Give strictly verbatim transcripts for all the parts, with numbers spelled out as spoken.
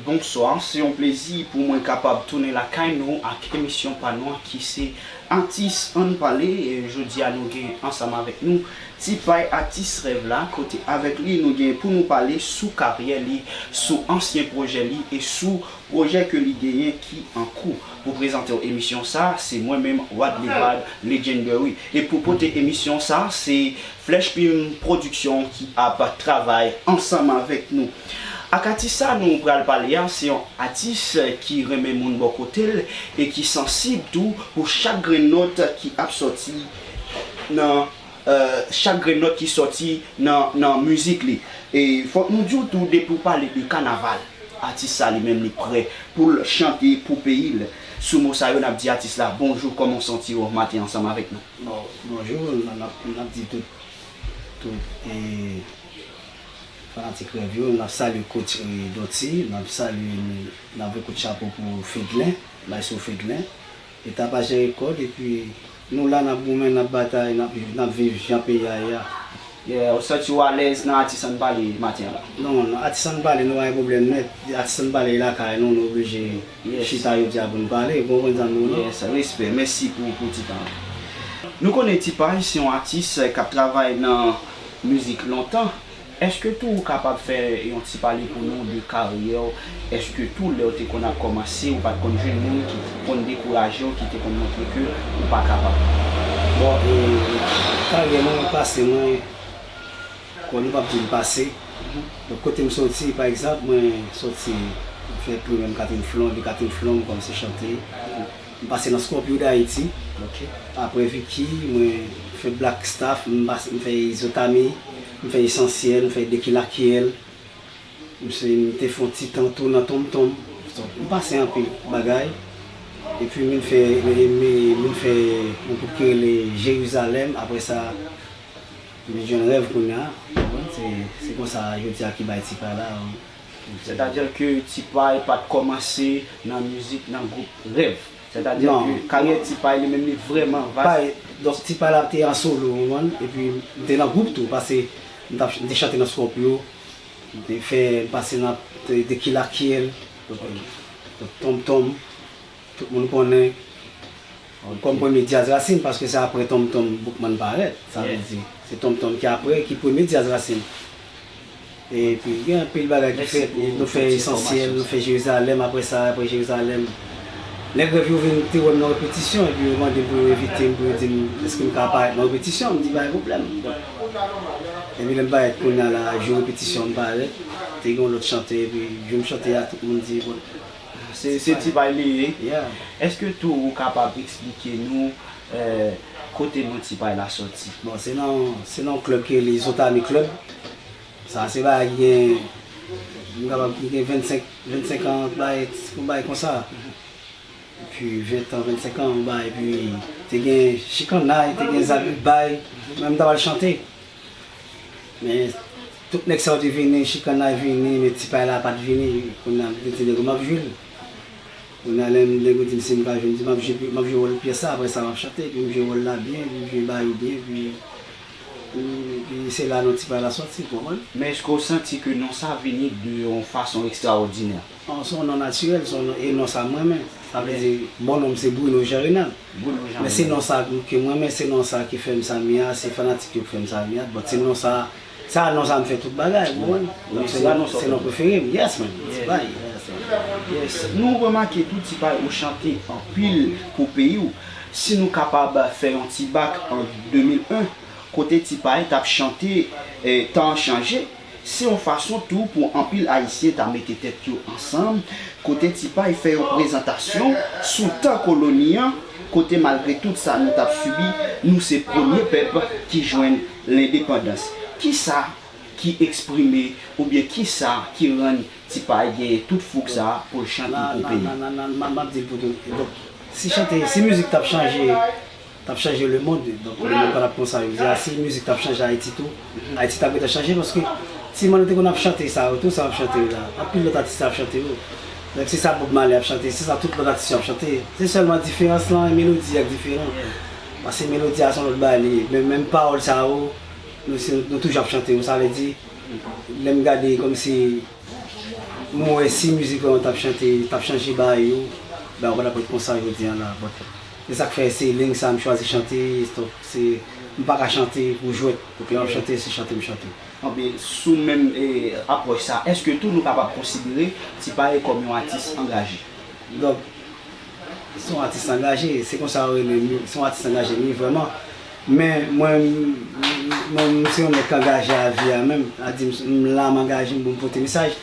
Bonswa, se yon plezi pou mwen kapab tounen lakay nou ak emisyon pa nou an ki se Atis Ann Pale. E jodi a nou gen ansanm avèk nou Tipay atis rèv la, kote avèk li nou gen pou nou pale sou karyè li, sou ansyen pwojè li e sou pwojè ke li genyen ki an kou. Pou prezante w emisyon sa, se mwen menm, Wadley Vibe Legendary. E pou pote emisyon sa, se Flèch Plim Production ki ap travay ansanm avèk nou. Ak atis sa nou pral pale a, se yon atis ki renmen moun bò kote l e ki sansib tou pou chak grenn nòt ki ap sòti nan, euh, chak grenn nòt ki sòti nan, nan mizik li. E fòk nou di w tou, depi w pale de kanaval, atis sa li menm li prè pou l chante pou peyi l. Sou mo sa yo, n ap di atis la bonjou, kòman w santi w maten ansanm avèk nou? Bon, bonjou, n ap, n ap di tout, tout, e, fanatik rèv yo, n ap salye coach, e, Doti, n ap salye, n ap voye kout chapo pou Fedlen, Maestro Fedlen, e Tapajè Rekòd, epi nou la, n ap goumen, n ap batay, n ap, n ap viv jan peyi a ye a. Yeah, ou santi w alèz nan atis Ann Pale maten an la? Non, nan atis Ann Pale, nou pa gen pwoblèm nèt. Atis Ann Pale lakay nou, nou oblije chita jodi a pou n pale, ou konprann sa m di w la? Yes, respè, mèsi pou, pou ti tan an. Nou konnen Tipay se yon atis k ap travay nan mizik lontan. Èske tou ou kapab fè yon ti pale pou nou de karyè w? Èske tou lè w te konn ap kòmanse, ou pa t konn jwenn moun ki konn dekouraje w, ki te konn montre ke ou pa kapab? Bon, e, karyè mwen, pase mwen, kwè nou p ap di l pase. Donk, kote m soti, pa egzanp, mwen soti, m fè primè m Catherine Flon, de Catherine Flon, m kòmanse chante. M pase nan Scorpio D'Haïti. Ok. Apre Vicky, mwen fè Black Staff, m pase, m fè Izotami, m fè Esansyèl, m fè Dekilakyèl. M se, m te fè yon ti tan tou nan Tonmtonm. M pase anpil bagay. Epi m vin fè, m, m, m vin fè yon gwoup ki rele Jerizalèm. Apre sa, m vin jwenn Rèv kounye a. Ou konprann? Se, se konsa jodi a ki bay Tipay la. Sètadi ke Tipay pa t kòmanse nan mizik, nan gwoup Rèv. Sètadi ke karyè Tipay li menm li vrèman vas. Donk, Tipay la te an solo, ou konprann? Epi m te nan gwoup tou, paske m t ap, m te chante nan Scorpio, m te fè, m pase nan, te, Dekilakyèl, donk, donk, Tonmtonm, tout moun konnen. Ok. Kòm premye Djaz Rasin, paske se apre Tonmtonm Boukman parèt, sa vle di, se Tonmtonm ki apre, ki premye Djaz Rasin. Epi, gen anpil bagay ki fèt. Nou fè Esansyèl, nou fè Jerizalèm, apre sa, apre Jerizalèm, nèg Rèv yo vin te wè m nan repetisyon, epi yo mande m pou yo envite m, pou yo di m, èske m ka parèt nan repetisyon, m di, pa gen pwoblèm. Epi lè m parèt, kounye a la, jou repetisyon, m parèt, te gen yon lòt chante, epi jou m chante a, tout moun di, bon, se, se Tipay li ye. Yeah. Èske tou ou kapab eksplike nou, eh, kote non Tipay la sòti? Bon, se nan, se nan yon klèb ki rele Izotami Club. Sa se bagay ki gen, m kapab di gen vennsenk, vennsenk an, bagay, yon bagay konsa. Epi ven an, vennsenk an, yon bagay, epi te gen chikannay, te gen zabibay, mwen m ta pral chante. Men tout nèg sa yo te vini, chikannay vini, men Tipay la pa t vini. Kounye a m te di nèg yo m ap jwe l. Kounye a lè nèg yo di m si m ka jwe, m di m ap jwe, m ap jwe wòl pyès la, apre sa m ap chante, epi m jwe wòl la byen, epi m jwe ba yo byen, epi, epi se la non Tipay la sòti, ou konprann? Men èske w santi ke non sa vini de yon fason ekstraòdinè? Non, se yon non natirèl, se yon non, e non sa m renmen. Sa vle di, bon non m se Bruno Jean Renald. Bruno Jean Renald. Men se non sa ke m renmen, se non sa ki fè m sa m ye a, se fanatik yo ki fè m sa m ye a. Bon, se non sa, sa non sa m fè tout bagay, ou konprann? Donk se non, se non prefere m. Yes, man. Yes. Tipay. Yes, man. Yes. Nou remake tou Tipay ou chante anpil pou peyi w. Si nou kapab fè yon ti bak an de mil en, kote Tipay t ap chante, eh, Tan an chanje, se yon fason tou pou anpil Ayisyen ta mete tèt yo ansanm, kote Tipay fè yon prezantasyon sou tan koloni an, kote malgre tout sa nou t ap sibi, nou se premye pèp ki jwenn lendepandans. Kisa ki eksprime oubyen kisa ki rann Tipay genyen tout fouk sa pou l chante pou peyi? Nan, nan, nan, nan, m ap di l pou tou. Donk, si chante, si mizik t ap chanje, t ap chanje lemonn, donk lemonn pa t ap konsa jodi a. Si mizik t ap chanje Ayiti tou, Ayiti t ap gentan chanje, paske timoun yo te konn ap chante sa yo tou, sa yo ap chante yo la. Anpil lòt atis ap chante yo. Donk se sa Bob Marley ap chante, se sa tout lòt atis yo ap chante. Se sèlman diferans lan, melodi a k diferan. Paske melodi a se yon lòt bagay li ye. Men menm pawòl sa yo, nou, se, nou toujou ap chante yo. Sa vle di, lè m gade kòmsi Mwen wè si mizik vrèman t ap chante, t ap chanje bagay yo, bagay yo pa t ap ret konsa jodi a la. But, se sa k fè se liy sa m chwazi chante, se, m pa ka chante pou jwèt. Lè m ap chante, se chante m chante. Anben, sou menm, e, apwòch sa, èske tou nou kapab konsidere Ti Pay kòm yon atis angaje? Donk, se yon atis angaje, se konsa yo rele m, se yon atis angaje m ye vrèman. Men mwen, mwen, m se yon nèg ki angaje a vi a menm. Sa di m, m la, m angaje m pou m pote mesaj.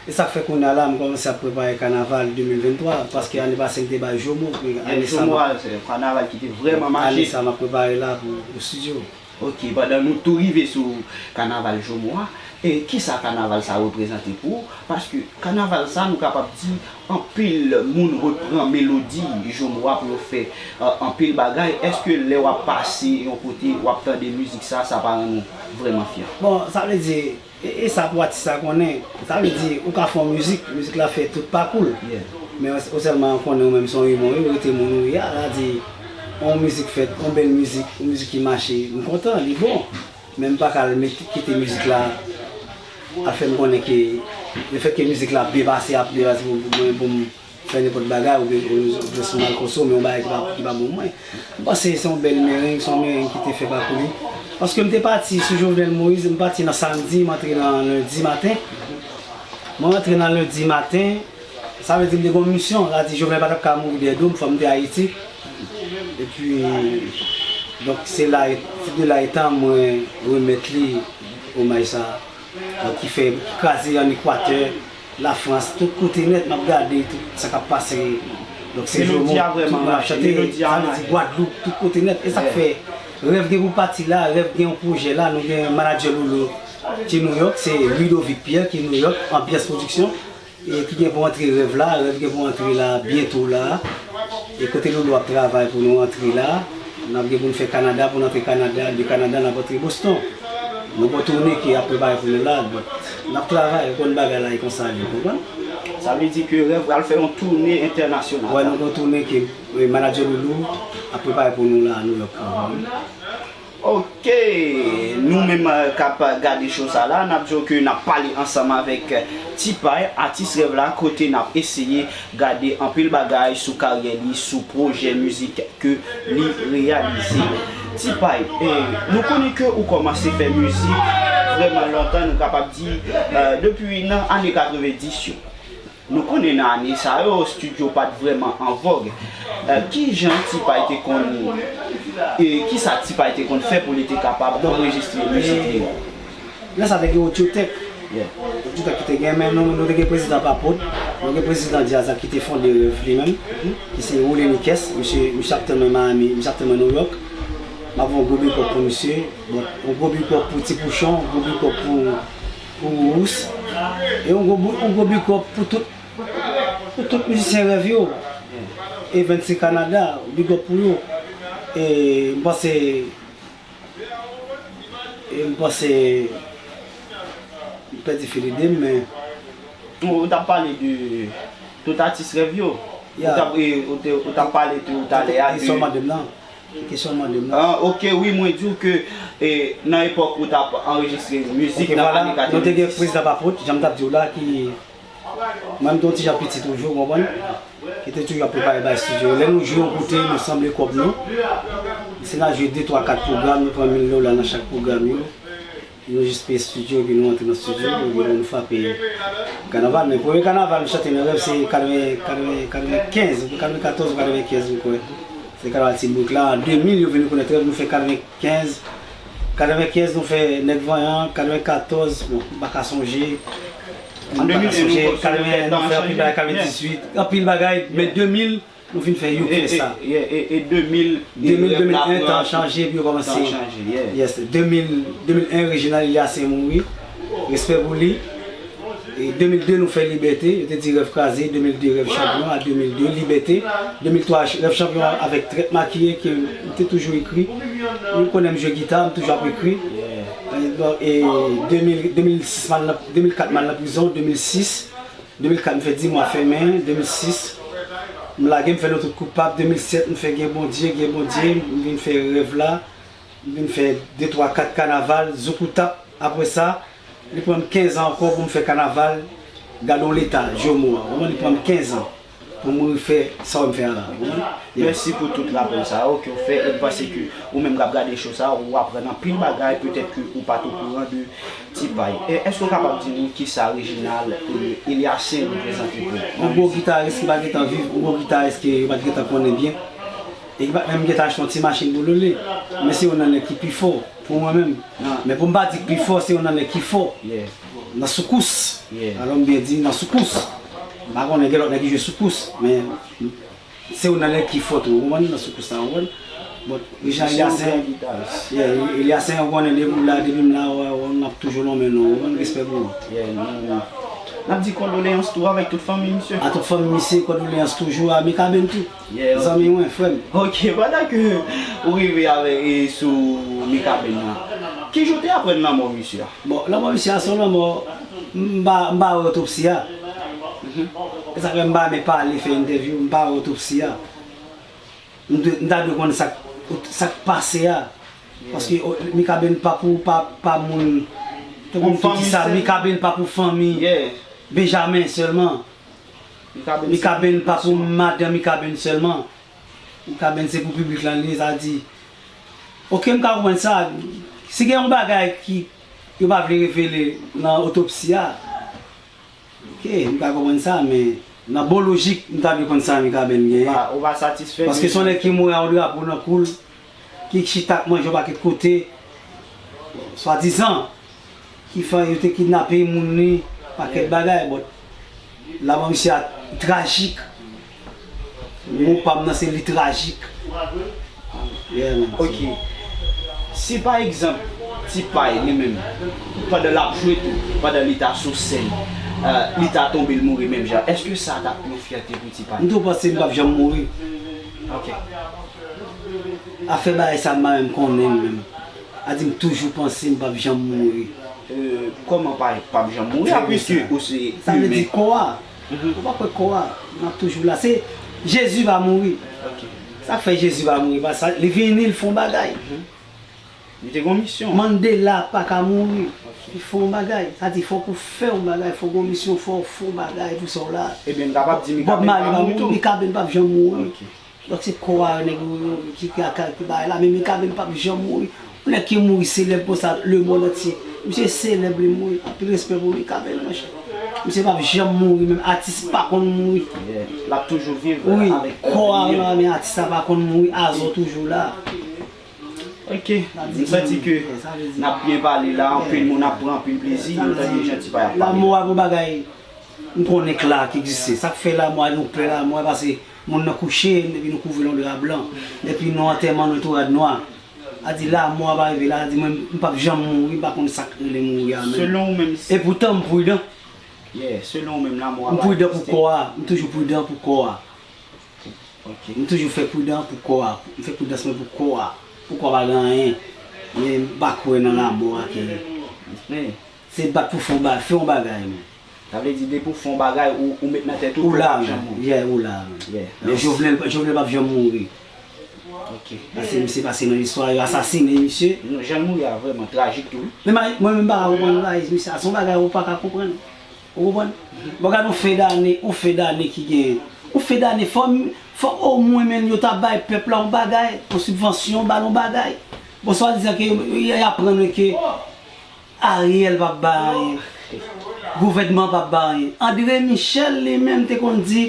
E sa k fè kounye a la, m kòmanse ap prepare kanaval de mil venntwa, paske ane pase m te bay Jomo, men ane sa, Jomo a, se kanaval ki te vrèman mache. Ane sa, m ap prepare la pou, pou estidyo. Ok, pandan nou tou rive sou kanaval Jomo a, e kisa kanaval sa reprezante pou ou? Paske kanaval sa, nou kapab di, anpil moun repran melodi Jomo a pou yo fè, e, anpil bagay. Èske lè w ap pase yon kote, w ap tande mizik sa, sa pa rann ou vrèman fyè? Bon, sa vle di, e, e sa pou atis la konnen. Sa vle di, ou ka fè yon mizik, mizik la fè tout pakou l. Yeah. Men ou sèlman konnen ou menm se yon imen, ou rete moun ou ye a, sa di, yon mizik fèt, yon bèl mizik, yon mizik ki mache, m kontan, li bon. Men m pa ka al met, kite mizik la al fè m konnen ke lefètke mizik la ap byen pase, ap byen pase pou, pou mwen, pou m fè nenpòt bagay, oubyen, oubyen si m al konsome yon bagay ki pa, ki pa bon pou mwen. M panse se yon bèl mereng, se yon mereng ki te fè pakou li. Paske m te pati sou Jovenel Moïse, m pati nan samdi, m antre nan lendi maten. Mwen antre nan lendi maten, sa vle di m te gen yon misyon, sa di Jovenel pa t ap ka mouri dèyè do m, fò m te Ayiti. Epi, donk, se la, se de la etan mwen remèt li omaj sa, donk, ki fè, ki kraze ann Ekwatè, Lafrans, tout kote nèt, m ap gade tout sa k ap pase. Donk, se Jomo, tout moun ap chante, sa vle di Gwadloup, tout kote nèt. E sa k fè, Rèv gen pou pati la, Rèv gen yon pwojè la, nou gen manadjè Lolo ki Nouyòk, se Ludovic Pierre ki Nouyòk, Anbyans Pwodiksyon. E ki gen pou antre Rèv la, Rèv gen pou antre la byento la. E kote Lolo ap travay pou nou antre la, n ap gen pou n fè Kanada, pou n antre Kanada, de Kanada n ap antre Boston. Nou gen toune ki ap prepare pou nou la, but n ap travay, ou konn bagay la e konsa li, ou konprann? Sa vle di ke Rèv pral fè yon toune entènasyonal. Wè, nou gen yon toune ke, e, manadjè Lolo ap prepare pou nou la, Nouyòk. Ok, nou menm, eh, k ap gade show sa la, n ap di w ke n ap pale ansanm avèk, eh, Ti Pay, atis Rèv la, kote n ap eseye gade anpil bagay sou karyè li, sou pwojè mizik ke li reyalize. Ti Pay, eh, nou konnen ke ou kòmanse fè mizik vrèman lontan, nou kapab di, eh, depi nan ane katrevenndis yo. Nou konnen nan ane sa yo, estidyo pa t vrèman an vòg. Eh, ki jan Ti Pay te konn, e kisa Ti Pay te konn fè pou li te kapab anrejistre mizik li yo? Lè sa te gen Audiotech. Yeah. Audiotech ki te gen, men nou, nou te gen prezidan Papot, nou gen prezidan djaz la ki te fonde Rèv li menm, ki se Rolly Niquez, misye, misye ap tann mwen Miami, misye ap tann mwen Nouyòk. M ap voye yon gwo big up pou misye. Bon, yon gwo big up pou Ti Pouchon, yon gwo big up pou, pou Rousse. E yon gwo, yon gwo big up pou tout, pou tout mizisyen Rèv yo. Evens se Kanada, big up pou yo. E m panse, e m panse, m pèdi fil ide m, men ou, ou t ap pale de tout atis Rèv yo. Ou t ap, e, ou te, ou t ap pale tou talè a de. Kesyon w mande m nan. Kesyon w mande m nan. Ah, ok, wi, mwen di w ke, e, nan epòk ou t ap anrejistre mizik nan ane katrevenndis. Ok, vwala, nou te gen prezidan Papot, jan m t ap di w la, ki, mwen, m te yon ti jan piti toujou, ou konprann? Ki te toujou ap prepare bay estidyo. Lè nou jwe yon kote, nou sanble kòb nou. Si n a jwe de, twa, kat pwogram, nou pran mil dola nan chak pwogram yo. Nou jis peye estidyo, epi nou antre nan estidyo, epi nou frape kanaval. Men premye kanaval nou chante nan Rèv se katreven, katreven, katrevenkenz, katrevenkatòz ou katrevenkenz, m kwè. Se kanaval Ti Bouk la. An de mil, yo vin rekonèt Rèv, nou fè katrevenkenz. Katrevenkenz, nou fè Nèg Vanyan. Katrevenkatòz, bon, m pa ka sonje. M pa ka sonje. Katreven, nou fè anpil bagay, katrevendizuit. Anpil bagay, men de mil, nou fin fè Yo K sa. E, e, e, e de mil, de mil, de mil en, tan chanje, epi yo kòmanse. Tan chanje, yeah. Yes, de mil, de mil en, Reginald Eliasse mouri. Respè pou li. E de mil de, nou fè Libète, yo te di Rèv kraze, de mil de, Rèv chanpyon, a de mil de, Libète. De mil twa, Rèv chanpyon avèk Trèt Makiye, ke m te toujou ekri. Nou konnen m jwe gita, m toujou ap ekri. E, bon, e de mil, de mil sis, m al nan, de mil kat, m al nan prizon, de mil sis, de mil kat, m fè dis mwa fèmen, de mil sis, m lage, m fè Nous Tous Coupables, de mil sèt, m fè Gen Bondye, Gen Bondye, m vin fè Rèv la, m vin fè de, twa, kat kanaval, Zoukoutap, apre sa, li pran m kenz an ankò pou m fè kanaval, Gade yon leta, Jomo a, ou konprann, li pran m kenz an pou m refè sa w m fè a la, ou konprann? Yeah. Mèsi pou tout rapèl sa yo ke w fè e m panse ke ou menm k ap gade show sa a, ou aprann anpil bagay, petèt ke ou pa t okouran de Ti Pay. E èske w kapab di nou kisa Reginald e Eliasen reprezante pou ou? Yon gwo gitaris ki pa gentan viv, yon gwo gitaris ke yo pa t gentan konnen byen. E ki pa t menm gentan achte yon ti machin pou Lole. Men se youn nan nèg ki pi fò pou mwen menm. Men pou m pa di k pi fò, se youn nan nèg ki fò. Nan soukous. Alò m byen di nan soukous. M pa konnen gen lòt nèg ki jwe soukous. Men se youn nan nèg ki fò tou, ou konprann, nan soukous la, ou konprann. Bon, Richard Eliasen, yeah, Eliasen, ou konnen depi m la, depi m la, w ap toujou lonmen non, ou konprann, respè pou ou. N ap di kondoleyans tou avèk tout fanmi misye. A tout fanmi misye, kondoleyans toujou, a Mikaben tou. Zanmi mwen, frè m. Ok, pandan ke ou rive avè e sou Mikaben nan, kijan w te aprann lanmò misye a? Bon, lanmò misye a se yon lanmò, m pa m pa wè otopsi a. E sa k fè m pa renmen pale, fè entèvyou, m pa wè otopsi a. M dwe, m ta dwe konn sa k, sa k pase a. Paske Mikaben pa pou, pa, pa moun, tankou m te di sa, Mikaben pa pou fanmi Benjamen sèlman. Mikaben pa pou madan Mikaben sèlman. Mikaben se pou piblik lan li ye, sa di. Ok, m ka konprann sa. Si gen yon bagay ki yo pa vle revele nan otopsi a, ok, m ka konprann sa, men nan bon lojik, m ta dwe konn sa Mikaben genyen. Ou pa satisfè de sa? Paske se yon nèg ki mouri ak yon drapo nan kou l, ki chita k manje yon pakèt kote, swadizan. Ki fè yo te kidnape moun li, pakèt bagay, but lanmò misye a trajik. Mo pa m nan se li trajik. Yeah man. Ok. Si pa egzanp, Ti Pay li menm, pandan l ap jwe tou, pandan li ta sou sèn, li ta tonbe l mouri menm jan, èske sa t ap yon fyète pou Ti Pay? M tou panse m p ap janm mouri. Ok. Afè bagay sa m pa menm konnen m menm. A di m toujou panse m p ap janm mouri. Kòman pa p ap janm mouri a piske ou se imen? Sa vle di kò a. Ou pa kwè kò a, m ap toujou la. Se Jezi pa mouri. Sa k fè Jezi pa mouri? Paske li vini, li fè yon bagay. Li te gen yon misyon. Mandela pa ka mouri. Li fè yon bagay. Sa di fòk ou fè yon bagay, fòk ou gen yon misyon, fòk ou fè yon bagay pou sa w la. Ebyen m kapab di Bob Marley pa mouri tou. Mikaben p ap janm mouri. Donk se kò a nèg yo ki ka kalkile bagay la, men Mikaben p ap janm mouri. Yon nèg ki mouri selèb konsa, lemonn antye. Misye selèb, li mouri. Anpil respè pou Mikaben, monchè. Misye p ap janm mouri, menm atis pa konn mouri. L ap toujou viv avèk pèp li. Wi, kò a menm, men atis la pa konn mouri, Azò toujou la. Ok, m santi ke n ap byen pale la, anpil moun ap pran anpil plezi, yo tande jan Ti Pay ap pale. Lanmò a gon bagay m konnen kla ki egziste. Sa k fè lanmò a nou pè lanmò a, paske moun nan kouche, epi nou kouvri l yon dra blan. Epi nou antèman nou tou rad nwa. A di lanmò a pa rive la, a di mwen m p ap janm mouri, m pa konn sa k rele mouri a menm. Selon ou menm si. Epoutan m pridan. Yeah, selon ou menm lanmò a pa egziste. M pridan pou kò a, m toujou pridan pou kò a. Ok. M toujou fè pridan pou kò a. M fè pridans mwen pou kò a. Pou kò a pa gen anyen. Men m pa kwè nan lanmò a ke. Men. Se bat pou fè yon ba-, fè yon bagay, men. Sa vle di depi w fè yon bagay, ou, ou met nan tèt ou ke w p ap janm mouri. Yeah, ou la, men. Yeah. Men Jovenel, Jovenel p ap janm mouri. Ok. Paske misye pase nan istwa, yo asasinen misye. Non, jan l mouri a vrèman trajik tou wi. Men mwen menm m pa ka konprann layis misye a, se yon bagay ou pa ka konprann. Ou konprann? Bon, gade yon fen dane, yon fen dane ki genyen. Yon fen dane, fò, fò omwen menm yo ta bay pèp la yon bagay, yon sibvansyon, ba l yon bagay. Bon, swadizan ke y ap aprann ke Ariel p ap bay anyen, gouvènman p ap bay anyen. André Michel li menm te konn di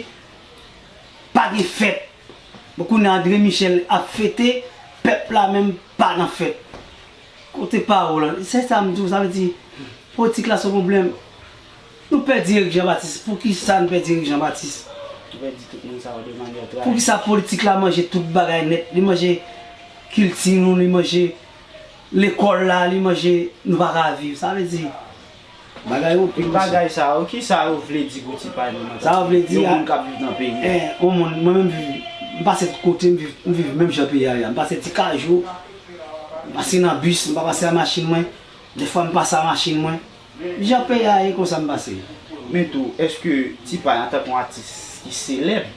pa gen fèt. Bon, kounye a André Michel ap fete, pèp la menm pa nan fèt. Kote pawòl an? Se sa m di w, sa vle di, politik la se yon pwoblèm. Nou pèdi Eric Jean Baptiste. Poukisa n pèdi Eric Jean Baptiste? Nou pèdi tout moun sa yo de manyè trajik. Poukisa politik la manje tout bagay nèt? Li manje kilti nou, li manje lekòl la, li manje, nou pa ka viv. Sa vle di, bagay yo anpil mesye. Bagay sa yo, kisa yo vle di pou Ti Pay menm antanke yon moun k ap viv nan peyi a? Yon moun, mwen menm viv, m pase tout kote, m viv, m viv menm jan peyi a ye a. M pase Ti Kajou, m pase nan bis, m pa pase a machin mwen. Defwa m pase a machin mwen. Jan peyi a ye konsa m pase. Men tou, èske Ti Pay antanke yon atis ki selèb,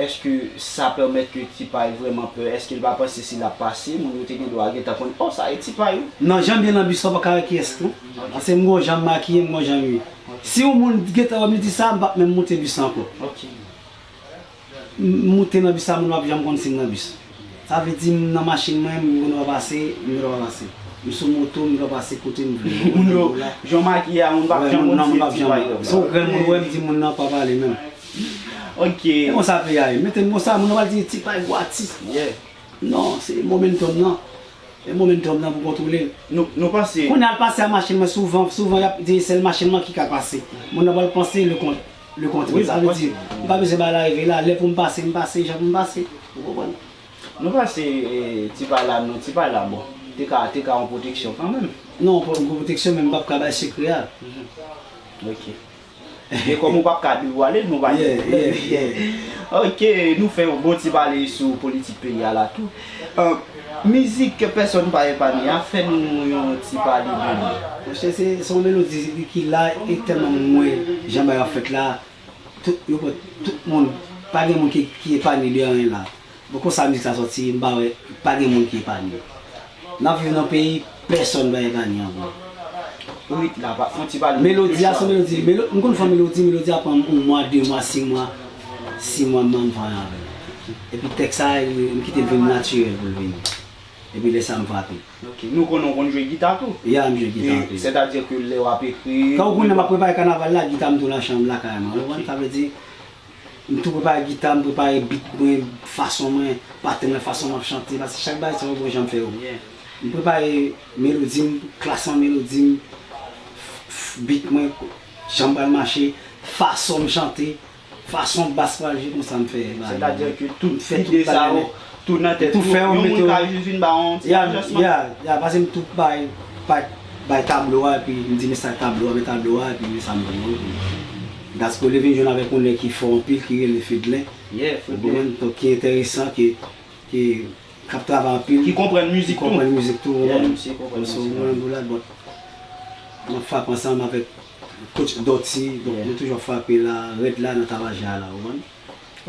èske sa pèmèt ke Ti Pay vrèman pè? Èske l pa panse si l ap pase, moun yo te gen dwa gentan konn, oh, sa e Ti Pay wi? Non, jan m ye nan bis la, w pa ka wè kiyès non. Paske m gon jan m makiye, m gon jan m ye. Si yon moun gentan wè m li di sa, m p ap menm moute bis la ankò. M moute nan bis la, moun p ap janm konn si m nan bis. Sa vle di m nan machin mwen, m gen dwa pase, m gen dwa pa pase. M sou moto, m gen dwa pase kote m vle. Moun yo, jan w makiye a, moun p ap janm konn si e Ti Pay. Si yon grenn moun wè m di moun nan pa pale menm. Ok. E konsa peyi a ye. Mete m konsa, moun nan pral di Ti Pay gwo atis. Non, se momentum nan. E momentum nan pou kontwole. Nou, nou panse. Kounye a l pase a machin mwen souvan, souvan y ap di sèl machin mwen ki ka pase. Moun nan pral panse le con-, le contraire. Sa vle di, m pa bezwen bay la rive la, lè pou m pase, m pase, jan pou m pase. Ou konprann? Nou panse, eh, Ti Pay la, non, Ti Pay la, bon. Te ka, te ka yon pwoteksyon kanmenm. Non, pou yon pwoteksyon, men m p ap ka bay sekrè a. Ok. E kòm ou p ap ka devwale, nou pa gen pwoblèm. Ok, nou fè yon bon ti pale sou politik peyi a la tou. Eh, mizik Pèsòn pa epanye a, fè nou yon ti pale de li. Monchè, se, se yon melodi ki la e tèlman m wè jan bagay ap fèt la, tout, yo pran tout moun, pa gen moun ki, ki epanye de anyen la. Bon, konsa mizik sa sòti, m pa wè, pa gen moun ki epanye. N ap viv nan peyi, pèsòn pa epanye ankò. Rit la, pa, fè yon ti pale. Melodi a, se yon melodi, melo-, m konn fè melodi, melodi a pran yon mwa, de mwa, sis mwa, sis mwa, m, m fè anyen avè l. Epi tèks sa, m kite l vin natirèl pou l vini. Epi lè sa, m frape. Ok, nou konnen w konn jwe gita tou? Ya, m jwe gita anpil. Sètadi ke lè w ap ekri. Kan w konnen m ap prepare kanaval la, gita m tou nan chanm lakay mwen. Ou konprann? Sa vle di, m tou prepare gita, m prepare beat mwen, fason mwen, patèn mwen, fason m ap chante, paske chak bagay se yon bon jan m fè yo. M prepare melodi m, klasman melodi m, beat mwen, jan m pral mache, fason m chante, fason bas pral jwe, konsa m fè bagay yo. Sètadi ke tout ide sa yo, tou nan tèt ou, yon moun ka jis vin ba w yon ti ajustman. Ya, ya, paske m tou bay, bay, bay tablo a, epi m di men sa tablo a, men tablo a, epi men sa m ban yo. Epi Gasko li vin jwenn avèk yon nèg ki fò anpil, ki rele Fedlen. Ou konprann? Donk, ki enteresan, ki, ki, k ap travay anpil. Ki konprann mizik tou. Ki konprann mizik tou, ou konprann? Donk, mwen, nou la, bon, nou frape ansanm avèk Coach Dotty, donk, nou toujou ap frape la, rèd la, nan Tabaja la, ou konprann?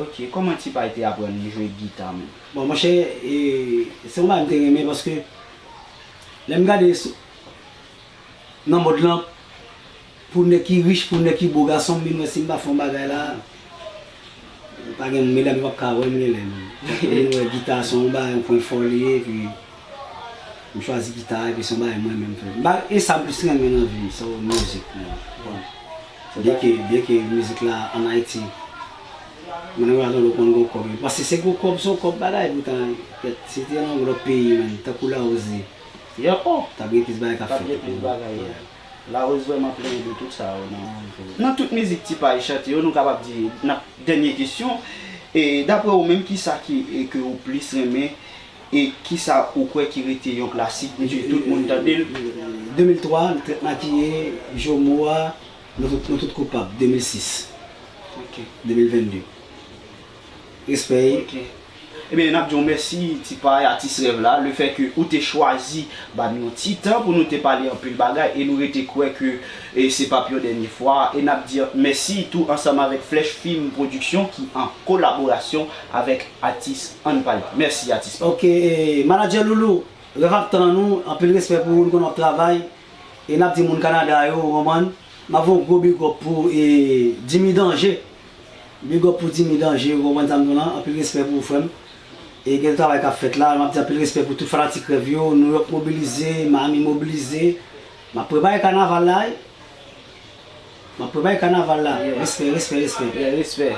Ok, kòman Ti Pay te aprann jwe gita menm? Bon, monchè, e, se yon bagay m te renmen paske lè m gade sou, nan mond lan, pou nèg ki rich, pou nèg ki bo gason, m vin wè si m pa fè yon bagay la, pa gen medam yo p ap ka wè m genlè menm. Vin wè gita se yon bagay, yon pwen fò li ye, epi m chwazi gita, epi se yon bagay mwen menm fè. M pa, e sa m plis renmen nan vi m, se mizik mwen. Bon. Byenke, byenke mizik la ann Ayiti, mwen menm pa tande w konn gon kòb. Paske se gwo kòb, se yon kòb bagay, poutan, kèt, si te nan yon lòt peyi, menm, tankou Larose, t ap gen plis bagay k ap fèt. Larose vrèman plenyen de tout sa yo, non. Nan tout mizik Ti Pay chante yo, nou kapab di, n ap, dènye kesyon, e daprè ou menm, kisa ki, e ke ou plis renmen, e kisa ou kwè ki rete yon klasik, ke tout moun tande l? De mil twa, Tèt Makiye, Jomo a, nou tout, nou tout koupab, de mil sis, de mil vennde. Respè. Ok. Ebyen, n ap di w mèsi, Ti Pay, atis rèv la, lefètke ou te chwazi ba n yon ti tan pou nou te pale anpil bagay, e nou rete kwè ke, e se p ap yon dènye fwa, e n ap di mèsi tou ansanm avèk Flèch Film Production ki an kolaborasyon avèk atis Ann Pale. Mèsi, atis Pay. Ok, e, manadjè Loulou, rèv ap tann ou, anpil respè pou ou, nou konnen w ap travay, e n ap di moun Kanada yo, ou konprann? M ap voye yon gwo big up pou, e, Jimmy Danger. Big up pou Jimmy Danger, ou konprann sa m di w lan? Anpil respè pou ou, frè m. E gen travay k ap fèt la, m ap di anpil respè pou tout fanatik rèv yo, New York mobilize, Miami mobilize. M ap prepare kanaval la, wi. M ap prepare kanaval la. Respè, respè, respè. Respè.